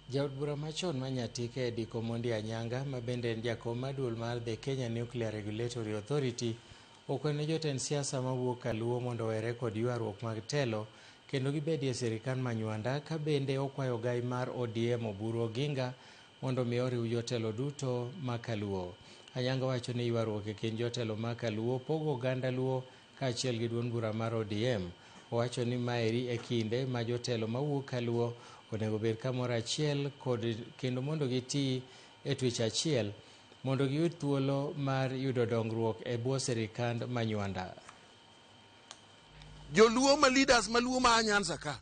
Jaod bura machon ma Nyatike Eddy Omondi Anyanga ma bende en jakom mar duol mar The Kenya Nuclear Regulatory Authority okwene jotend siasa mawuok Kaluo mondo owere kod ywaruok mag telo kendo gibedie sirikand Manywanda ka bende okwayo gai mar ODM Oburu Oginga mondo mi oriw jotelo duto ma Kaluo. Anyanga wacho ni ywaruok e kind jotelo ma Kaluo pogo oganda Luo kaachiel gi duond bura mar ODM. Owacho ni maeri e kinde ma jotelo mawuok Kaluo onego bed kamoro achiel kod kendo mondo giti e twech achiel mondo giyud thuolo mar yudo dongruok e bwo sirikand Manywanda. Joluo ma leaders ma Luo ma Nyanza ka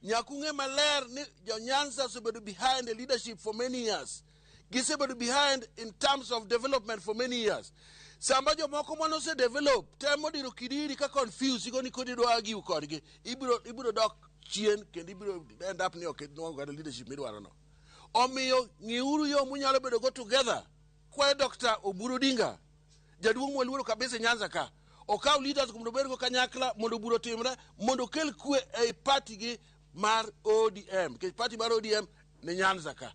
nyaka ung'e maler ni jo Nyanza osebedo behind the leadership for many years. Gisebedo behind in terms of development for many years. Sama jomoko mane ose develop temo diro kidiri ka confuse igo ni kodi idwa argue kodgi ibiro ibiro dok chien kendo ibiro end up ni ok inwang'o kata leadership midwaro no. Omiyo ng'iuru yo munyalo bedo go together. Kwayo Dr. Oburu Odinga jaduong' mwaluoro kabisa e Nyanza ka okaw leaders mondo obed go kanyakla mondo bura otimre mondo okel kwe ei party gi mar ODM nikech party mar ODM ni Nyanza ka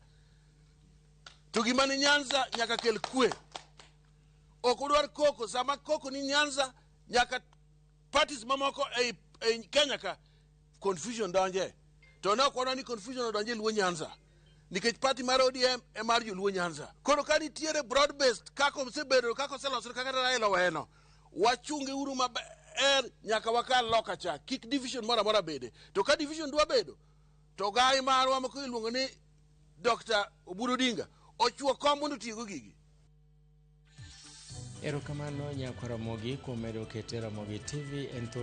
to gima ni Nyanza nyaka kel kwe ok udwar koko sama koko ni Nyanza nyaka parties mamoko ei, ei Kenya ka confusion donje to ne ok wadwa ni confusion odonje e Luo Nyanza nikech party mar ODM e mar joluo Nyanza. Koro ka nitiere broad based kaka osebedo kaka oselosre kaka Raila oweno wachunge uru maber nyaka wakal loka cha kik division moro amora bede to ka division dwa bedo to gai marwa ma koro iluongo ni Dr. Oburu Odinga ochuo kom mondo otigo gigi. Erokamano nyakwar Ramogi kuom medo kete Ramogi TV en thuolo.